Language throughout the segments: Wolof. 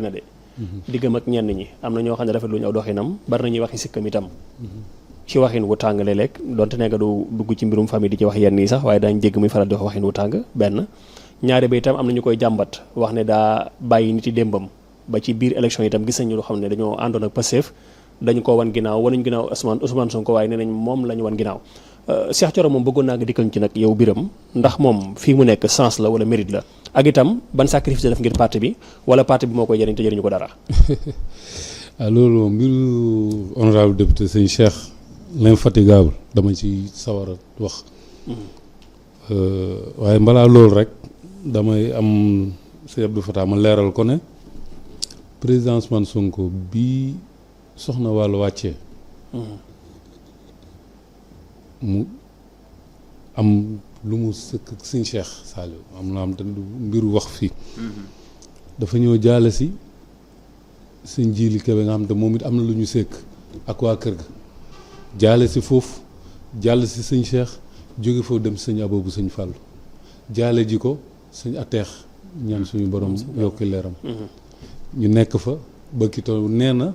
na de. diggam ak ñenn ñi am na ñoo xam ne rafetlu ñu aw doxinam bari na ñuy waxi sikkam itam. ci waxin wu tàng léeg-léeg donte ne nga du dugg ci mbirum famille di ci wax yenn yi sax waaye daañu dégg muy faral di wax waxin wu tàng benn. ñaari ba itam am na ñu koy jàmbat wax ne daa bàyyi nit yi démbam ba ci biir élection yi itam gis nañu loo xam ne dañoo àndoon ak Pastef dañu ko wan ginnaaw wanuñ ginnaaw Ousmane Sonko waaye nee nañ moom la ñu wan ginnaaw Cheikh Thioro moom bëggoon naa nga dikkal ci nag yow biram ndax moom fii mu nekk sens la wala mérite la ak itam ban sacrifice la def ngir parti bi wala parti bi moo koy jëriñ te jëriñu ko dara. loolu moom mbiru honorable député sëñ Cheikh l'infatigable dama ci sawar a wax. waaye mbalaa loolu rek damay am sëñ Abdou Fatah ma leeral ko ne président Ousmane Sonko bii soxna wàllu wàccee. mu am lu mu sëkk ak sëñ Cheikh Saliou am na am te du mbiru wax fii. dafa ñëw jaale si sëñ Jili Kebe nga xam te moom it am na lu ñu sëkk ak waa kër ga jaale si foofu jàll si sëñ Cheikh jóge foofu dem sëñ Abo bu sëñ Fàllu jaale ji ko sëñ Ateex ñaan suñu borom yokki leeram ñu nekk fa ba ki taw nee na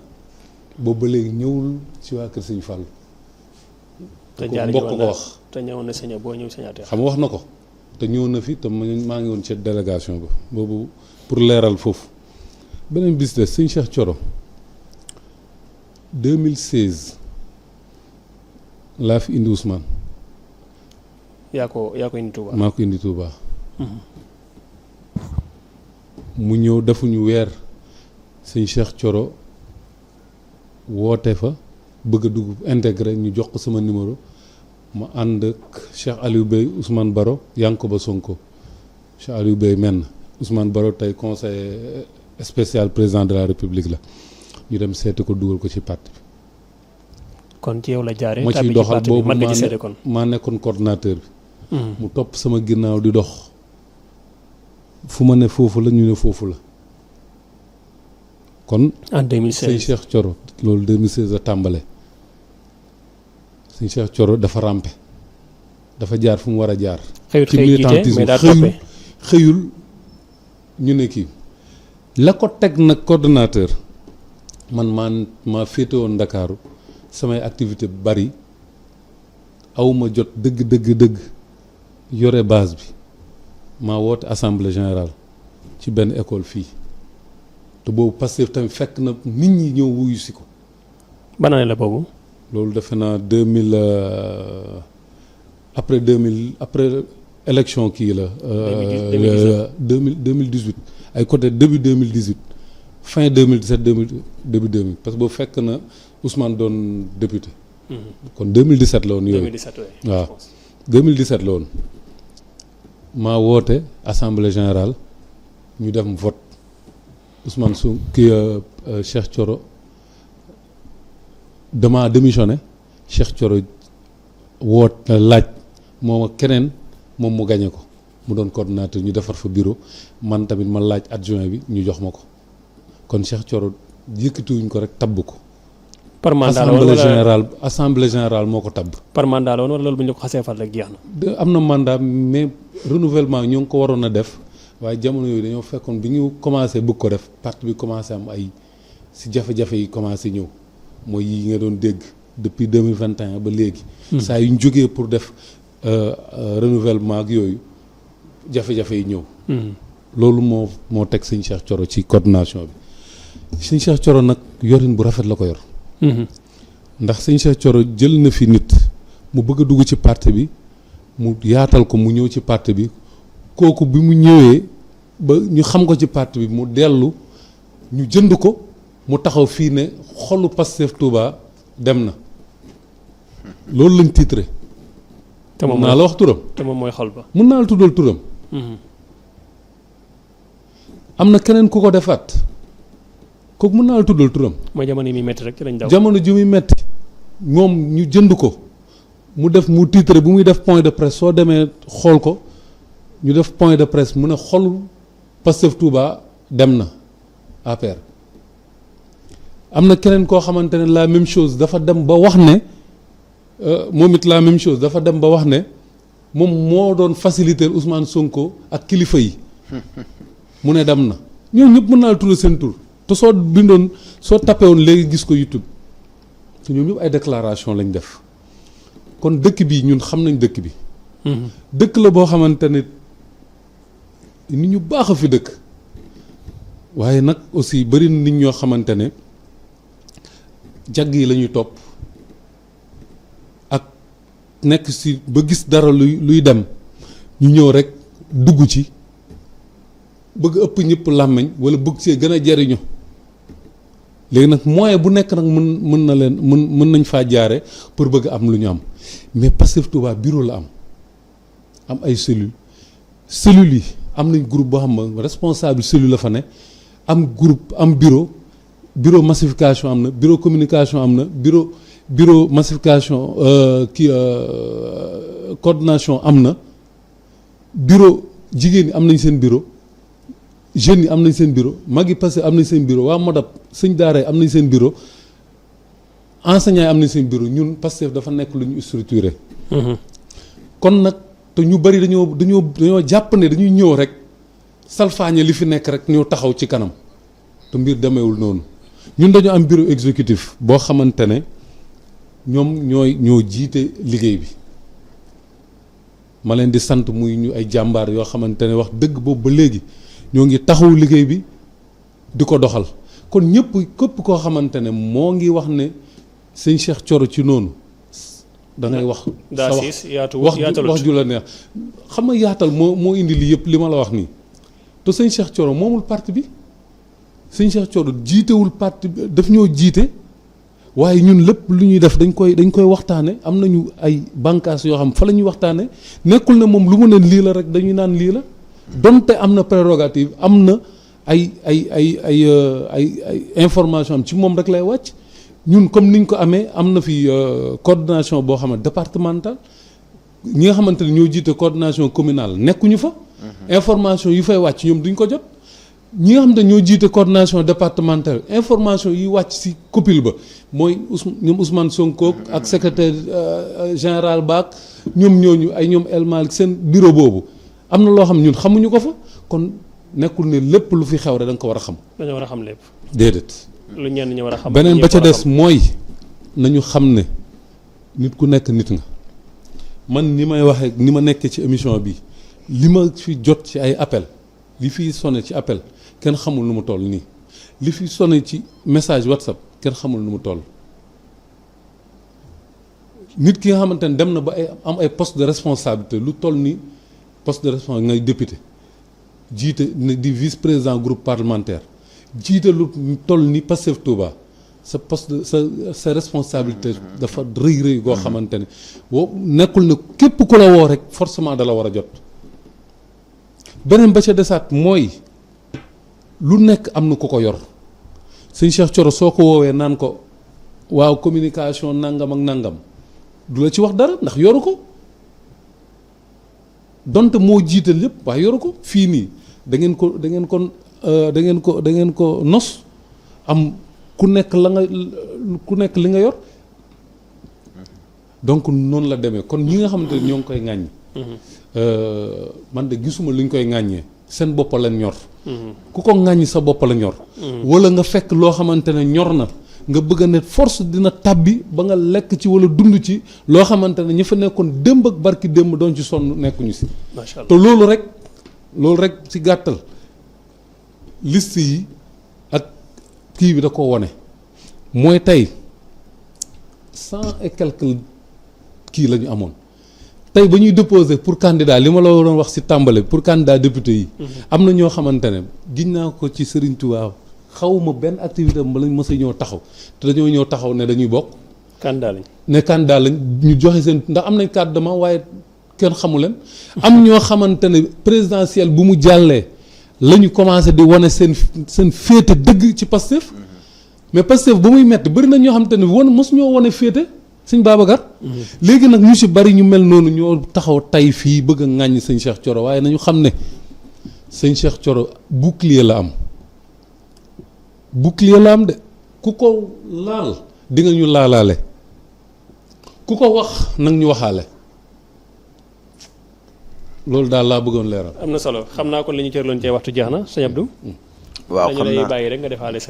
boobu ba léegi ñëwul ci waa kër sëñ Fàllu te jaale mbokk ko wax te ñëwoon na sëñ boo ñëw sëñ Ateex xam nga wax na ko te ñëw na fi te maa ngi woon ci délégation ba boobu pour leeral foofu beneen bis de sëñ Cheikh Thioro 2016 laa fi indi Ousmane. yaa ko indi Touba. maa ko indi Touba. mu ñëw defuñu weer sëñ Cheikh Thioro woote fa bëgg a dugg intégré ñu jox ko sama numéro ma ànd ak Cheikh Aliou Bey Ousmane Baro Yankoba Sonko Cheikh Aliou Bey menn Ousmane Baro tey conseiller spécial président de la République la ñu dem seeti ko dugal ko ci parti bi. kon ci yow la jaaree. ma ciy doxal boobu kon maa nekkoon coordinateur bi. mu topp sama ginnaaw di dox fu ma ne foofu la ñu ne foofu la kon. en 2016 sëñ Cheikh Thioro loolu 2016 la tàmbale sëñ Cheikh Thioro dafa rampe dafa jaar fu mu war a jaar. ci militantisme xëyul ñu ne kii la ko teg nag coordonnateur man maa féete woon Ndakaaru samay activité bari awma jot dëgg yore base bi maa woote assemblée générale ci benn école fii te boobu Pastef tamit fekk na nit ñi ñëw wuyu si ko. ban année la boobu. loolu defe naa 2000 après élection kii la. 2018 ay côté début 2018 fin 2017 début 2000 parce que boobu fekk na Ousmane doon député. kon 2017 la woon yooyu. 2017 waaw 2017 la woon maa woote assemblée générale ñu dem vote Ousmane su kii Cheikh Thioro dama démissionné Cheikh Thioro woot laaj moom ak keneen moom mu gañe ko mu doon coordonnateur ñu defar fa bureau man tamit ma laaj adjoint bi ñu jox ma ko kon Cheikh Thioro yëkkatiwuñ ko rek tabb ko. par mandat la woon assemblée générale moo ko tabb. par mandat la woon wala loolu bu ñu ko xasee fal rek jeex na. am na mandat mais renouvellement ñoo ngi ko waroon a def waaye jamono yooyu dañoo fekkoon bi ñu commencé bëgg ko def parti bi commencé am ay si jafe-jafe yi commencé ñëw mooy yi nga doon dégg depuis 2021 ba léegi. saa yu ñu jógee pour def renouvellement ak yooyu jafe-jafe yi ñëw. loolu moo teg sëñ Cheikh Thioro ci coordination bi sëñ Cheikh Thioro nag yorin bu rafet la ko yor. ndax sëñ Cheikh Thioro jël na fi nit mu bëgg a dugg ci parti bi mu yaatal ko mu ñëw ci parti bi kooku bi mu ñëwee ba ñu xam ko ci parti bi mu dellu ñu jënd ko mu taxaw fii ne xolu Pastef Touba dem na loolu lañ titré. te moom mun naa la wax turam. te moom mooy xol ba. mun naa la tuddal turam. am na keneen ku ko defaat. kooku mën naa la tuddal turam. mooy jamono yi muy métti rek ci lañ daw. jamono ji muy métti moom ñu jënd ko mu def mu titre bu muy def point de presse soo demee xool ko ñu def point de presse mu ne xolu Pastef Touba dem na APR. am na keneen koo xamante ne la même chose dafa dem ba wax ne moom it la même chose dafa dem ba wax ne moom moo doon faciliter Ousmane Sonko ak kilifa yi mu ne dem na ñooñu ñëpp mën naa la tuddal seen tur. te soo bindoon soo tapé woon léegi gis ko YouTube te ñoom ñëpp ay déclaration lañ def kon dëkk bi ñun xam nañ dëkk bi. dëkk la boo xamante ne nit ñu baax a fi dëkk waaye nag aussi bari na nit ñoo xamante ne jagg yi la ñuy topp ak nekk si ba gis dara luy dem ñu ñëw rek dugg ci bëgg ëpp ñëpp làmmiñ wala bëgg see gën a jariñu léegi nag moyen bu nekk nag mën na leen mën nañ faa jaare pour bëgg am lu ñu am mais Pastef Touba bureau la am ay cellules yi am nañ groupe boo xam ne responsable cellule la fa ne am groupe am bureau massification am na bureau communication am na bureau massification coordination am na bureau jigéen ñi am nañ seen bureau jeunes yi am nañ seen bureau mag yi Pastef am nañ seen bureau waa Modap sëñ daara yi am nañ seen bureau enseignants yi am nañ seen bureau ñun Pastef dafa nekk lu ñu structuré kon nag te ñu bari dañoo jàpp ne dañuy ñëw rek salfaañe li fi nekk rek ñëw taxaw ci kanam te mbir demeewul noonu ñun dañoo am bureau exécutif boo xamante ne ñoom ñoo jiite liggéey bi ma leen di sant muy ñu ay jàmbaar yoo xamante ne wax dëgg boobu ba léegi ñoo ngi taxaw liggéey bi di ko doxal kon képp koo xamante ne moo ngi wax ne sëñ Cheikh Thioro ci noonu da ngay wax sa wax ju la neex xam nga yaatal moo indi lii yëpp li ma la wax nii te sëñ Cheikh Thioro moomul parti bi sëñ Cheikh Thioro jiitewul parti bi daf ñoo jiite waaye ñun lépp lu ñuy def dañ koy waxtaane am nañu ay bànqaas yoo xam fa la ñuy waxtaane nekkul ne moom lu mu ne lii la rek dañuy naan lii la donte am na prérogative am na ay information am ci moom rek lay wàcc ñun comme niñ ko amee am na fi coordination boo xam ne départementale ñi nga xamante ne ñoo jiite coordination communale nekkuñu fa. information yu fay wàcc ñoom duñ ko jot. ñi nga xamante ne ñoo jiite coordination départementale information yi wàcc ci COPIL ba mooy ñoom Ousmane Sonko ak secrétaire général Baak ñoom El Malick seen bureau boobu am na loo xam ñun xamuñu ko fa kon nekkul ne lépp lu fi xew rek da nga ko war a xam. dañoo war a xam lépp. déedéet. lu ñenn ñi war a xam. beneen ba ca des mooy nañu xam ne nit ku nekk nit nga man ni may waxee ni ma nekkee ci émission bi li ma fi jot ci ay appel li fi sonné ci appel kenn xamul nu mu toll nii li fi sonné ci message WhatsApp kenn xamul nu mu toll nit ki nga xamante ne dem na ba am ay poste de responsabilité lu toll ni poste de responsabilité ngay député jiite di vice président groupe parlementaire jiite lu toll ni Pastef Touba sa poste de sa responsabilité dafa rëy goo xamante ne boo nekkul ne képp ku la woo rek forcément da la war a jot beneen ba ca desaat mooy lu nekk am na ku ko yor sëñ Cheikh Thioro soo ko woowee naan ko waaw communication nangam ak nangam du la ci wax dara ndax yoru ko donte moo jiital lépp waaye yoru ko fii nii da ngeen ko nos am ku nekk li nga yor donc noonu la demee kon ñi nga xamante ne ñoo ngi koy ŋàññi man de gisuma lu ñu koy ŋàññee seen bopp la ñor ku ko ŋàññi sa bopp la ñor wala nga fekk loo xamante ne ñor na nga bëgg a ne force dina tabbi ba nga lekk ci wala dund ci loo xamante ne ñi fa nekkoon démb ak barki démb doon ci sonn nekkuñu si te loolu rek ci gàttal liste yi ak kii bi da ko wone mooy tey 100 et quelques kii la ñu amoon tey ba ñuy déposer pour candidat li ma la waroon wax ci tàmbale pour candidat député yi am na ñoo xamante ne giñ naa ko ci Serigne Touba xawuma benn activité ba lañ mës a ñëw taxaw te dañoo ñëw taxaw ne dañuy bokk candidat lañ ñu joxe seen ndax am nañ carte de membre waaye kenn xamu leen am ñoo xamante ne présidentielle bu mu jàllee la ñu commencé di wane seen féete dëgg ci Pastef mais Pastef ba muy metti bëri na ñoo xamante ne mosu ñoo wane féete sëñ Babacar léegi nag ñu si bari ñu mel noonu ñoo taxaw tay fii bëgg a ŋàññ sëñ Cheikh Thioro waaye nañu xam ne sëñ Cheikh Thioro bouclier la am de ku ko laal di nga ñu laalaale ku ko wax nag ñu waxaale loolu daal laa bëggoon leeral. am na solo xam naa kon li ñu cërloon cee waxtu jeex na sëñ Abdou. waaw xam naa dañu lay bàyyi rek nga defaale sa